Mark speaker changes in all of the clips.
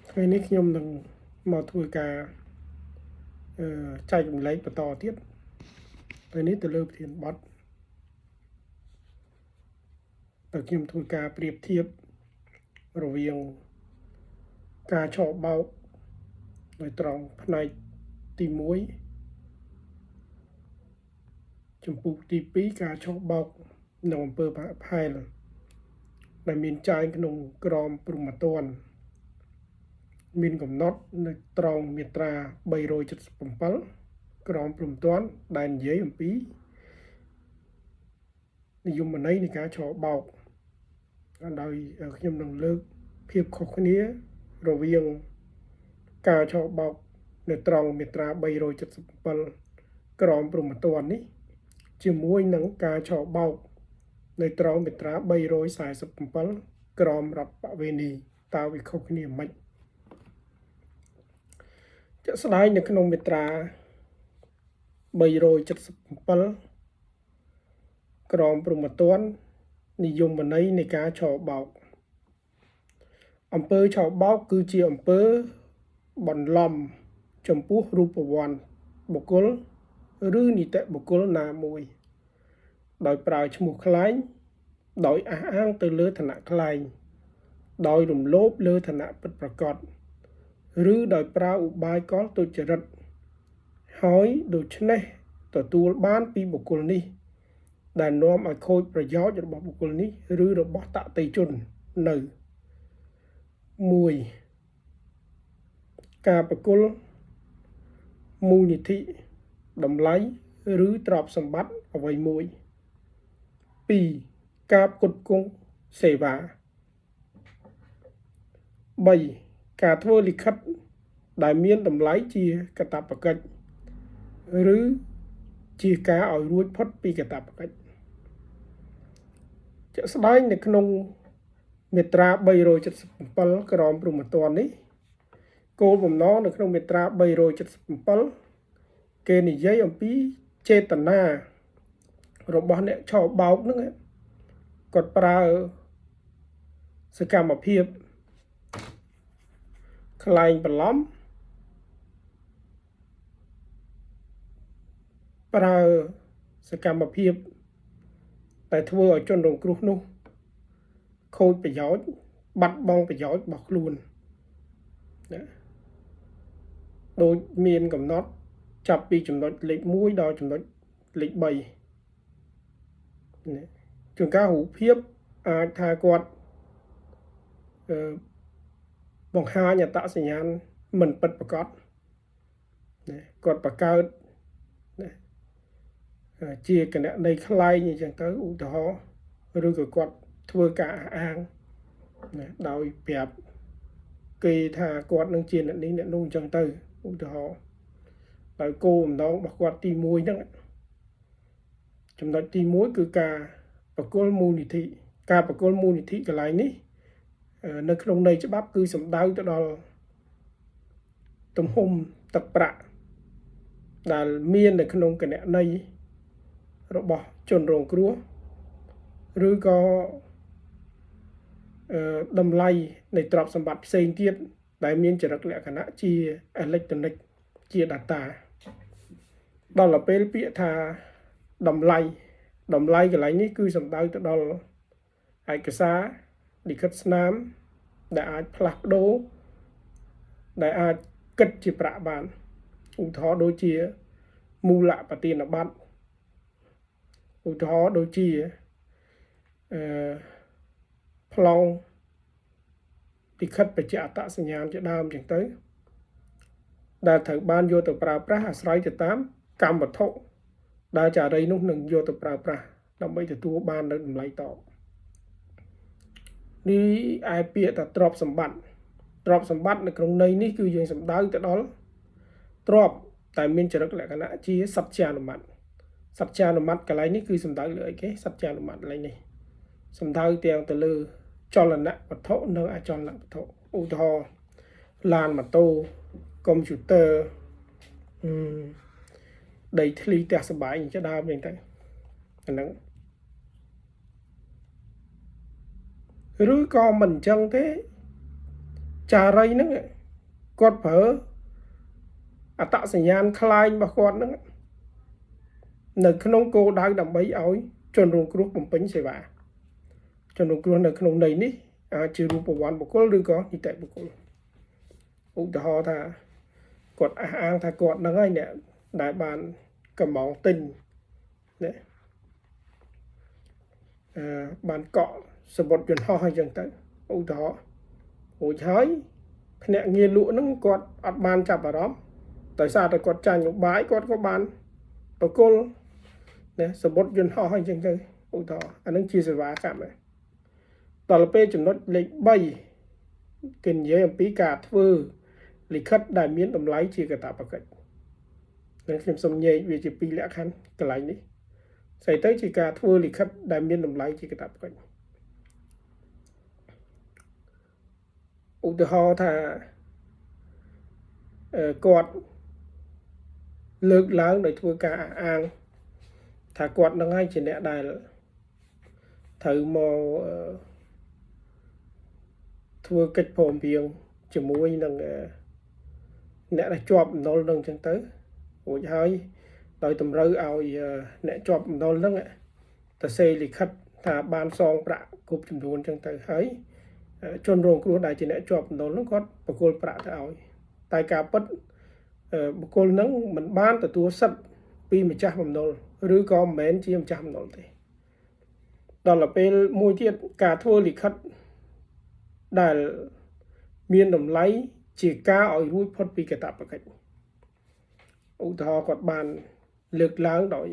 Speaker 1: ថ្ងៃនេះខ្ញុំនឹងមកធ្វើការអឺចែករំលែកបន្តទៀតថ្ងៃនេះទៅលើប្រធានបទដែលខ្ញុំធ្វើការប្រៀបធៀបរវាងការឆបោកដោយត្រង់ផ្នែកទី1ចំពោះទី2ការឆបោកនៅអំពើផែលដែលមានចែងក្នុងក្រមព្រហ្មទណ្ឌមានកំណត់នៅត្រង់មាត្រា377ក្រមព្រហ្មទណ្ឌដែលនិយាយអំពីនិយមន័យនៃការឆបោកដោយខ្ញុំនឹងលើកភាពខុសគ្នារវាងការឆបោកនៅត្រង់មាត្រា377ក្រមព្រហ្មទណ្ឌនេះជាមួយនឹងការឆបោកនៅត្រង់មាត្រា347ក្រមរដ្ឋបវេនីតើវាខុសគ្នាមិនជាក់ស្ដែងនៅក្នុងមាត្រា377ក្រមព្រហ្មទណ្ឌនិយមន័យនៃការឆបោកអំពើឆបោកគឺជាអំពើបន្លំចំពោះរូបវ័ន្តបុគ្គលឬនីតិបុគ្គលណាមួយដោយប្រើឈ្មោះក្លែងដោយអះអាងទៅលើឋានៈក្លែងដោយរំលោភលើឋានៈពិតប្រាកដឬដោយប្រើឧបាយកលទុច្ចរិតហើយដូច្នេះទទួលបានពីបុគ្គលនេះដែលនាំឲ្យខូចប្រយោជន៍របស់បុគ្គលនេះឬរបស់តតិជននៅ1ការប្រគល់មូលនិធិតម្លៃឬទ្រព្យសម្បត្តិអ្វីមួយ2ការផ្គត់ផ្គង់សេវា3ការធ្វើលិខិតដែលមានតម្លៃជាកាតព្វកិច្ចឬជាការឲ្យរួចផុតពីកាតព្វកិច្ចជាក់ស្ដែងនៅក្នុងមាត្រា377ក្រមព្រហ្មទណ្ឌនេះគោលបំណងនៅក្នុងមាត្រា377គេនិយាយអំពីចេតនារបស់អ្នកឆបោកហ្នឹងគាត់ប្រើសកម្មភាពក្លែងបន្លំប្រើសកម្មភាពតែធ្វើឲ្យជនរងគ្រោះនោះខូចប្រយោជន៍បាត់បង់ប្រយោជន៍របស់ខ្លួនណាដូចមានកំណត់ចាប់ពីចំណុចលេខ1ដល់ចំណុចលេខ3ណាជួនកាលរូបភាពអាចថាគាត់អឺបង្ហាញអត្តសញ្ញាណមិនពិតប្រាកដណាគាត់បង្កើតណាជាគណនីក្លែងអញ្ចឹងទៅឧទាហរណ៍ឬក៏គាត់ធ្វើការអះអាងណាដោយប្រាប់គេថាគាត់នឹងជាអ្នកនេះអ្នកនោះអញ្ចឹងទៅឧទាហរណ៍ដោយគោលបំណងរបស់គាត់ទី1ហ្នឹងចំណុចទី1គឺការប្រគល់មូលនិធិការប្រគល់មូលនិធិកន្លែងនេះនៅក្នុងន័យច្បាប់គឺសំដៅទៅដល់ទំហំទឹកប្រាក់ដែលមាននៅក្នុងគណនីរបស់ជនរងគ្រោះឬក៏តម្លៃនៃទ្រព្យសម្បត្តិផ្សេងទៀតដែលមានចរិតលក្ខណៈជាអេឡិចត្រូនិកជា data ដល់ទៅពេលពាក្យថាតម្លៃតម្លៃកន្លែងនេះគឺសំដៅទៅដល់ឯកសារលិខិតស្នាមដែលអាចផ្លាស់ប្ដូរដែលអាចគិតជាប្រាក់បានឧទាហរណ៍ដូចជាមូលប្រទានប័ត្រឧទាហរណ៍ដូចជាអឺប្លង់លិខិតបញ្ជាក់អត្តសញ្ញាណជាដើមចឹងទៅដែលត្រូវបានយកទៅប្រើប្រាស់អាស្រ័យទៅតាមកម្មវត្ថុដែលចារីនោះនឹងយកទៅប្រើប្រាស់ដើម្បីទទួលបាននៅតម្លៃតបនេះឯពាក្យថាទ្រព្យសម្បត្តិទ្រព្យសម្បត្តិនៅក្នុងន័យនេះគឺយើងសំដៅទៅដល់ទ្រព្យតែមានចរិតលក្ខណៈជាសត្យានុម័តសត្យានុម័តកន្លែងនេះគឺសំដៅលើអីគេសត្យានុម័តកន្លែងនេះសំដៅទាំងទៅលើចលនៈវត្ថុនិងអចលនវត្ថុឧទាហរណ៍ឡានម៉ូតូកុំព្យូទ័រដីធ្លីផ្ទះសម្បែងជាដើមអញ្ចឹងទៅអាហ្នឹងឬក៏មិនអញ្ចឹងទេ ចារីហ្នឹងគាត់ប្រើអត្តសញ្ញាណក្លែងរបស់គាត់ហ្នឹងនៅក្នុងគោលដៅដើម្បីឲ្យជនរងគ្រោះបំពេញសេវាជនរងគ្រោះនៅក្នុងន័យនេះអាចជារូបវន្តបុគ្គលឬក៏នីតិបុគ្គលឧទាហរណ៍ថាគាត់អះអាងថាគាត់ហ្នឹងហើយអ្នកដែលបានកម្មង់ទិញណាអឺបានកក់សំបុត្រយន្តហោះអញ្ចឹងទៅឧទាហរណ៍រួចហើយភ្នាក់ងារលក់ហ្នឹងគាត់អត់បានចាប់អារម្មណ៍ដោយសារតែគាត់ចាញ់ឧបាយគាត់ក៏បានបកគលណាសំបុត្រយន្តហោះអញ្ចឹងទៅឧទាហរណ៍អាហ្នឹងជាសេវាកម្មដែរដល់ពេលចំណុចលេខ3គេនិយាយអំពីការធ្វើលិខិតដែលមានតម្លៃជាកាតព្វកិច្ចនឹងខ្ញុំសូមញែកវាជាពីរលក្ខខណ្ឌកន្លែងនេះស្អីទៅជាការធ្វើលិខិតដែលមានតម្លៃជាកាតព្វកិច្ចឧទាហរណ៍ថាគាត់លើកឡើងដោយធ្វើការអះអាងថាគាត់នឹងហើយជាអ្នកដែលត្រូវមកធ្វើកិច្ចព្រមព្រៀងជាមួយនឹងអ្នកដែលជាប់បំណុលនឹងអញ្ចឹងទៅរួចហើយដោយតម្រូវឲ្យអ្នកជាប់បំណុលហ្នឹងទៅសេលិខិតថាបានសងប្រាក់គ្រប់ចំនួនអញ្ចឹងទៅហើយជនរងគ្រោះដែលជាអ្នកជាប់បំណុលហ្នឹងគាត់ប្រគល់ប្រាក់ទៅឲ្យតែការពិតបុគ្គលហ្នឹងមិនបានទទួលសិទ្ធិពីម្ចាស់បំណុលឬក៏មិនមែនជាម្ចាស់បំណុលទេដល់ទៅពេលមួយទៀតការធ្វើលិខិតដែលមានតម្លៃជាការឲ្យរួចផុតពីកាតព្វកិច្ចឧទាហរណ៍គាត់បានលើកឡើងដោយ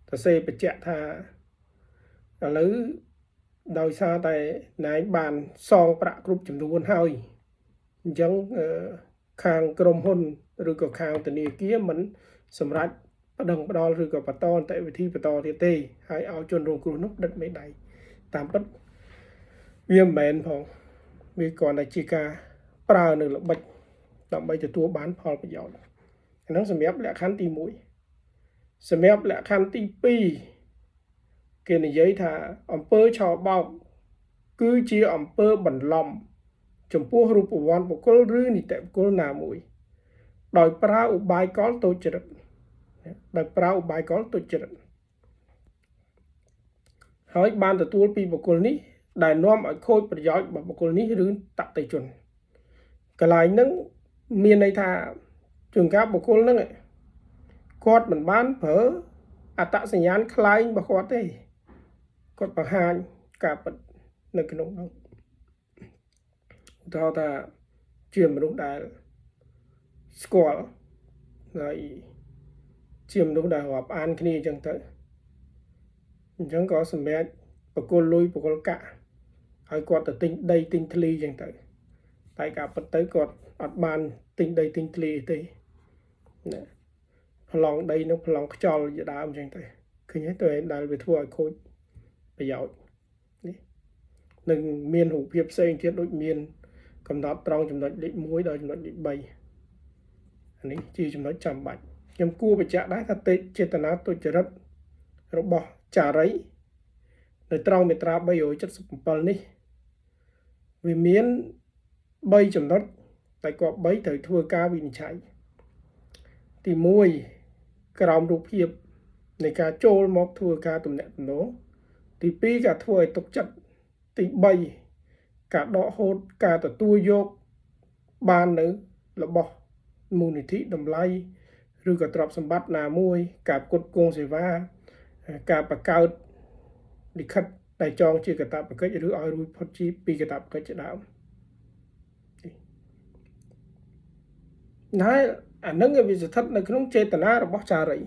Speaker 1: សរសេរបញ្ជាក់ថាឥឡូវដោយសារតែណែងបានសងប្រាក់គ្រប់ចំនួនហើយអញ្ចឹងខាងក្រុមហ៊ុនឬក៏ខាងធនាគារមិនសម្រេចប្តឹងផ្ដាល់ឬក៏បន្តនីតិវិធីបន្តទៀតទេហើយឲ្យជនរងគ្រោះនោះផ្ដិតមេដៃតាមពិតវាមិនមែនផងវាគ្រាន់តែជាការប្រើនៅល្បិចដើម្បីទទួលបានផលប្រយោជន៍អាហ្នឹងសម្រាប់លក្ខខណ្ឌទី1សម្រាប់លក្ខខណ្ឌទី2គេនិយាយថាអំពើឆោបោកគឺជាអំពើបន្លំចំពោះរូបវន្តបុគ្គលឬនីតិបុគ្គលណាមួយដោយប្រើឧបាយកលទុច្ចរិតដោយប្រើឧបាយកលទុច្ចរិតហើយបានទទួលពីបុគ្គលនេះដែលនាំឲ្យខូចប្រយោជន៍របស់បុគ្គលនេះឬតតិជនកន្លែងហ្នឹងមានន័យថាជួនកាលបុគ្គលហ្នឹងគាត់មិនបានប្រើអត្តសញ្ញាណក្លែងរបស់គាត់ទេគាត់បង្ហាញការពិតនៅក្នុងនោះឧទាហរណ៍ថាជាមនុស្សដែលស្គាល់ហើយជាមនុស្សដែលរាប់អានគ្នាអញ្ចឹងទៅអញ្ចឹងក៏សម្រាប់បកគលលុយបកគលកាក់ឲ្យគាត់ទៅទិញដីទិញធ្លីអញ្ចឹងទៅតែការពិតទៅគាត់អត់បានទិញដីទិញធ្លីទេណាប្លង់ដីនឹងប្លង់ខ្យល់ជាដើមអញ្ចឹងទៅឃើញទេទៅដែលវាធ្វើឲ្យខូចប្រយោជន៍នេះនឹងមានរូបភាពផ្សេងទៀតដូចមានកំណត់ត្រង់ចំណុចលេខ1ដល់ចំណុចលេខ3អានេះជាចំណុចចាំបាច់ខ្ញុំគួរបញ្ជាក់ដែរថាចេតនាទុច្ចរិតរបស់ចារីនៅត្រង់មាត្រា377នេះវាមាន3ចំណុចតែគាត់3ត្រូវធ្វើការវិនិច្ឆ័យទី1ក្រោមរូបភាពនៃការចូលមកធ្វើការទំនាក់ទំនងទី2ការធ្វើឲ្យទុកចិត្តទី3ការដកហូតការទទួលយកបាននៅរបស់មូលនិធិតម្លៃឬក៏ទ្រព្យសម្បត្តិណាមួយការផ្គត់ផ្គង់សេវាការបង្កើតលិខិតដែលចងជាកាតព្វកិច្ចឬឲ្យរួចផុតជាពីកាតព្វកិច្ចជាដើមហើយអានឹងវាស្ថិតនៅក្នុងចេតនារបស់ចារី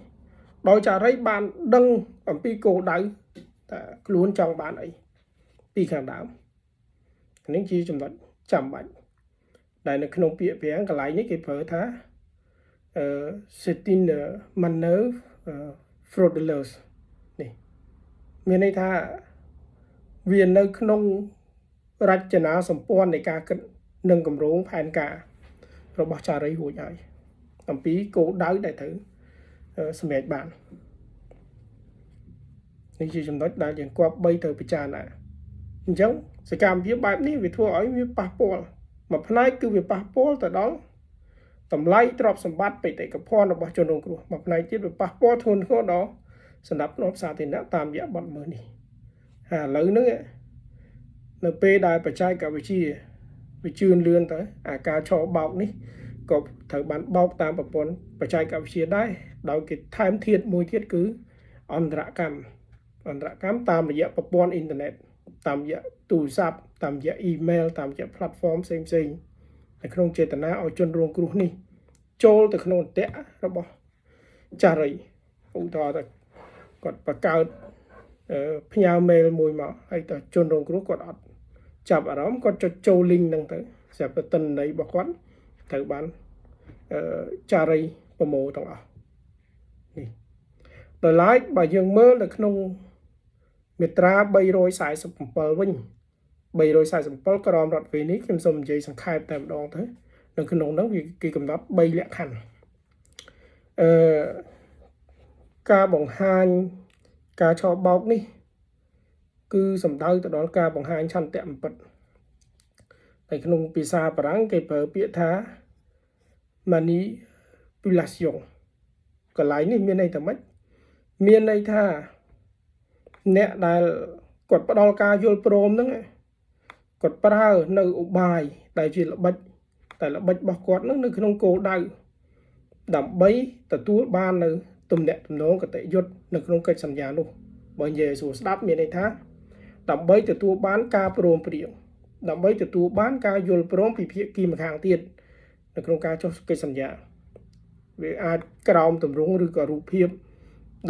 Speaker 1: ដោយចារីបានដឹងអំពីគោលដៅថាខ្លួនចង់បានអីពីខាងដើមនេះជាចំណុចចាំបាច់ដែលនៅក្នុងពាក្យប្រាំងកន្លែងនេះគេប្រើថាអឺ c'est une manœuvre frauduleuse នេះមានន័យថាវានៅក្នុងរចនាសម្ព័ន្ធនៃការគិតនិងគម្រោងផែនការរបស់ចារីរួចហើយអំពីគោលដៅដែលត្រូវសម្រេចបាននេះជាចំណុចដែលយើងគប្បីទៅពិចារណាអញ្ចឹងសកម្មភាពបែបនេះវាធ្វើឲ្យវាប៉ះពាល់ មួយផ្នែកគឺវាប៉ះពាល់ទៅដល់តម្លៃទ្រព្យសម្បត្តិបេតិកភណ្ឌរបស់ជនរងគ្រោះមួយផ្នែកទៀតវាប៉ះពាល់ធ្ងន់ធ្ងរដល់សណ្ដាប់ធ្នាប់សាធារណៈតាមរយៈបទល្មើសនេះហើយឥឡូវហ្នឹងនៅពេលដែលបច្ចេកវិទ្យាវាជឿនលឿនទៅអាការឆបោកនេះក៏ត្រូវបានបោកតាមប្រព័ន្ធបច្ចេកវិទ្យាដែរដោយគេថែមធាតុមួយទៀតគឺអន្តរកម្មអន្តរកម្មតាមរយៈប្រព័ន្ធអ៊ីនធឺណិតតាមរយៈទូរស័ព្ទតាមរយៈអ៊ីមែលតាមរយៈ platform ផ្សេងផ្សេងៗនៅក្នុងចេតនាឲ្យជនរងគ្រោះនេះចូលទៅក្នុងអន្ទាក់របស់ចារីឧទាហរណ៍ថាគាត់បង្កើតផ្ញើ mail មួយមកហើយតើជនរងគ្រោះគាត់អត់ចាប់អារម្មណ៍គាត់ចុចចូល link ហ្នឹងទៅស្រាប់តែទិន្នន័យរបស់គាត់ត្រូវបានចារីប្រមូលទាំងអស់នេះដោយឡែកបើយើងមើលនៅក្នុងមាត្រា347វិញ347ក្រមរដ្ឋវិនេះខ្ញុំសូមនិយាយសង្ខេបតែម្ដងទៅនៅក្នុងហ្នឹងវាគេកំណត់3លក្ខខណ្ឌអឺការបង្ហាញការឆបោកនេះ គឺសំដៅទៅដល់ការបង្ហាញឆន្ទៈអំពិតតែក្នុងភាសាបារាំងគេប្រើពាក្យថា manipulation កន្លែងនេះមានន័យថាម៉េចមានន័យថាអ្នកដែលគាត់ផ្ដល់ការយល់ព្រមហ្នឹងគាត់ប្រើនៅឧបាយដែលជាល្បិចតែល្បិចរបស់គាត់ហ្នឹងនៅក្នុងគោលដៅដើម្បីទទួលបាននៅទំនាក់ទំនងគតិយុត្តនៅក្នុងកិច្ចសន្យានោះបើនិយាយឲ្យស្រួលស្ដាប់មានន័យថាដើម្បីទទួលបានការព្រមព្រៀងដើម្បីទទួលបានការយល់ព្រមពីភាគីម្ខាងទៀតនៅក្នុងការចុះកិច្ចសន្យាវាអាចក្រោមទម្រង់ឬក៏រូបភាព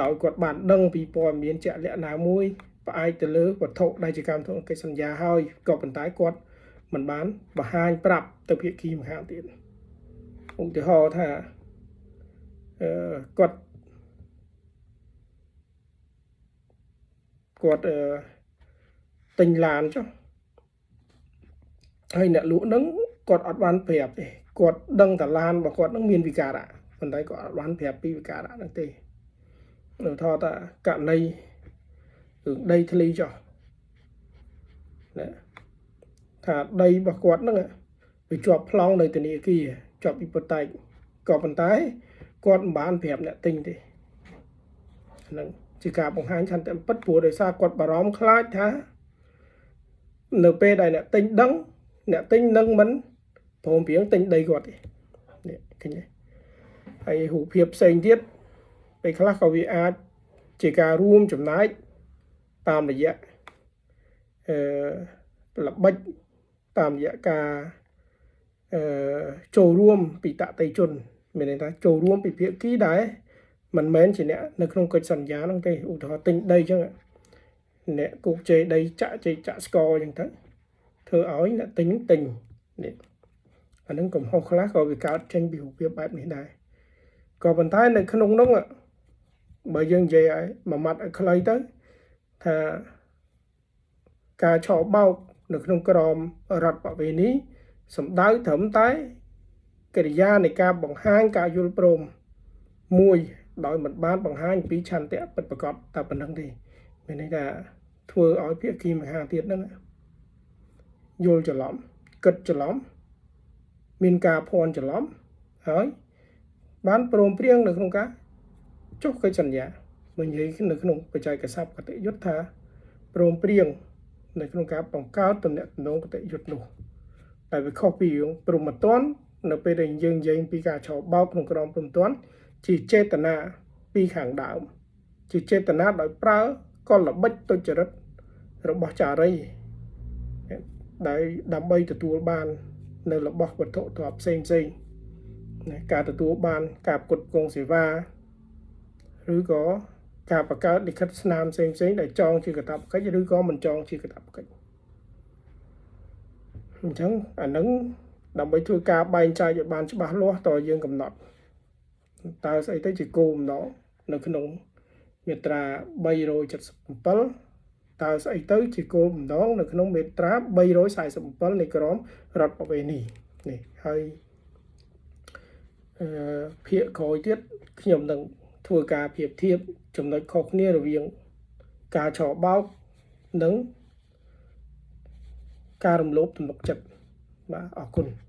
Speaker 1: ដោយគាត់បានដឹងពីព័ត៌មានជាក់លាក់ណាមួយផ្អែកទៅលើវត្ថុដែលជាកម្មធ្វើកិច្ចសន្យាហើយក៏ប៉ុន្តែគាត់មិនបានបង្ហាញប្រាប់ទៅភាគីម្ខាងទៀតឧទាហរណ៍ថាអឺគាត់គាត់អឺទិញឡានចុះហើយអ្នកលក់នឹងគាត់អត់បានប្រាប់ទេគាត់ដឹងតែឡានរបស់គាត់នឹងមានវិការៈប៉ុន្តែគាត់អត់បានប្រាប់ពីវិការៈហ្នឹងទេនៅថតថាករណីរឿងដីធ្លីចុះណាថាដីរបស់គាត់ហ្នឹងវាជាប់ប្លង់នៅធនាគារជាប់អ៊ីប៉ូតែកក៏ប៉ុន្តែគាត់មិនបានប្រាប់អ្នកទិញទេហ្នឹងជាការបង្ហាញឆន្ទៈពិតព្រោះដោយសារគាត់បារម្ភខ្លាចថានៅពេលដែលអ្នកទិញដឹងអ្នកទិញនឹងមិនព្រមព្រៀងទិញដីគាត់ទេនេះឃើញទេហើយរូបភាពផ្សេងទៀតពេលខ្លះក៏វាអាចជាការរួមចំណែកតាមរយៈអឺល្បិចតាមរយៈការអឺចូលរួមពីតតិជនមានន័យថាចូលរួមពីភាគីដែរមិនមែនជាអ្នកនៅក្នុងកិច្ចសន្យាហ្នឹងទេឧទាហរណ៍ទិញដីអញ្ចឹងអ្នកគោកជេរដីចាក់ជេរចាក់ស្ករអញ្ចឹងទៅធ្វើឲ្យអ្នកទិញទិញនេះអាហ្នឹងកំហុសខ្លះក៏វាកើតចេញពីរូបភាពបែបនេះដែរក៏ប៉ុន្តែនៅក្នុងនោះបើយើងនិយាយឲ្យមួយម៉ាត់ឲ្យខ្លីទៅថាការឆបោកនៅក្នុងក្រមរដ្ឋបវេនីសំដៅត្រឹមតែកិរិយានៃការបង្ហាញការយល់ព្រមមួយដោយមិនបានបង្ហាញពីឆន្ទៈពិតប្រាកដតែប៉ុណ្្នឹងទេមានន័យថាធ្វើឲ្យភាគីម្ខាងទៀតហ្នឹងយល់ច្រឡំគិតច្រឡំមានការភ័ន្តច្រឡំហើយបានព្រមព្រៀងនៅក្នុងការចុះកិច្ចសន្យាបើនិយាយនៅក្នុងបច្ចេកសព្ទគតិយុត្តថាព្រមព្រៀងនៅក្នុងការបង្កើតទំនាក់ទំនងគតិយុត្តនោះតែវាខុសពីរឿងព្រហ្មទណ្ឌនៅពេលដែលយើងនិយាយពីការឆបោកក្នុងក្រមព្រហ្មទណ្ឌជាចេតនាពីខាងដើមជាចេតនាដោយប្រើកលល្បិចទុច្ចរិតរបស់ចារីដែលដើម្បីទទួលបាននៅរបស់វត្ថុទ្រព្យផ្សេងផ្សេងណាការទទួលបានការផ្គត់ផ្គង់សេវាឬក៏ការបង្កើតលិខិតស្នាមផ្សេងផ្សេងដែលចងជាកាតព្វកិច្ចឬក៏មិនចងជាកាតព្វកិច្ចអញ្ចឹងអានឹងដើម្បីធ្វើការបែងចែកឲ្យបានច្បាស់លាស់តើយើងកំណត់តើស្អីទៅជាគោលបំណងនៅក្នុងមាត្រា377តើស្អីទៅជាគោលបំណងនៅក្នុងមាត្រា347នៃក្រមរដ្ឋបវេនីនេះហើយអឺភាគក្រោយទៀតខ្ញុំនឹងធ្វើការប្រៀបធៀបចំណុចខុសគ្នារវាងការឆបោកនិងការរំលោភទំនុកចិត្ត បាទអរគុណ។